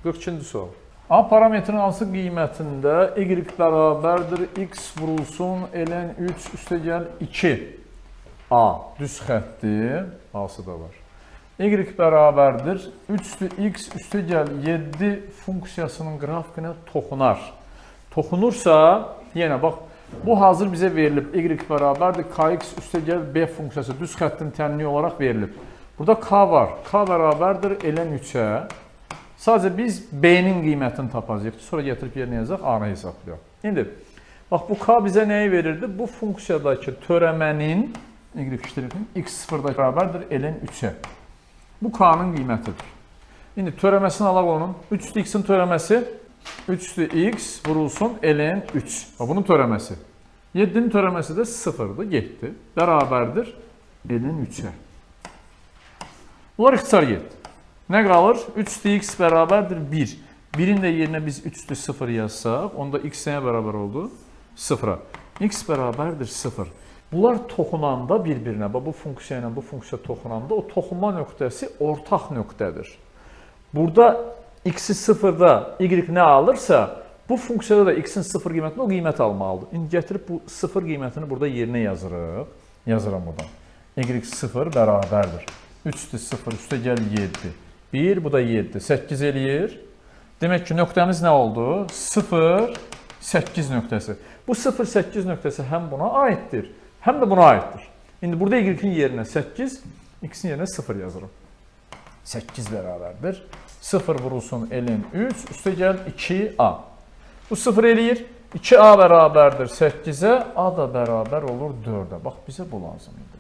42-ci sual. A parametrinin hansı qiymətində y bərabərdir x vurulsun ln 3 üstəgəl 2 A düz xətti, A-sı da var. Y bərabərdir 3-dür x üstəgəl 7 funksiyasının qrafikinə toxunar. Toxunursa, yenə bax, bu hazır bizə verilib. Y bərabərdir kx üstəgəl b funksiyası düz xəttin tənliyi olaraq verilib. Burada k var. K bərabərdir ln 3-ə. Sadəcə biz b-nin qiymətini tapacağıq. Sonra gətirib yerinə yazaq, a-nı hesablayaq. İndi bax bu k bizə nəyi verirdi? Bu funksiyadakı törəmənin y ştrixin x0-da bərabərdir ln 3-ə. Bu k-nın qiymətidir. İndi törəməsini alaq onun. 3-dür x-in törəməsi 3-dür x vurulsun ln 3. Bax bunun törəməsi. 7-nin törəməsi də 0-dır, getdi. Bərabərdir ln 3-ə. Bunlar ixtisar getdi. Nə qalır? 3-dür x bərabərdir 1. 1-in də yerinə biz 3-dür 0 yazsaq, onda x nəyə bərabər oldu? 0-a. X bərabərdir 0. Bunlar toxunanda bir-birinə, bax bu funksiya ilə bu funksiya toxunanda o toxunma nöqtəsi ortaq nöqtədir. Burada x-i 0-da y nə alırsa, bu funksiyada da x-in 0 qiymətini o qiymət almalıdır. İndi gətirib bu 0 qiymətini burada yerinə yazırıq. Yazıram buradan. Y0 bərabərdir. 3-dür 0, üstə gəl 7. 1, bu da 7. 8 eləyir. Demək ki, nöqtəmiz nə oldu? 0, 8 nöqtəsi. Bu 0, 8 nöqtəsi həm buna aiddir, həm də buna aiddir. İndi burada y-in yerinə 8, x-in yerinə 0 yazıram. 8 bərabərdir. 0 vurulsun ln 3, üstə gəl 2a. Bu 0 eləyir. 2a bərabərdir 8-ə, a da bərabər olur 4-ə. Bax, bizə bu lazım idi.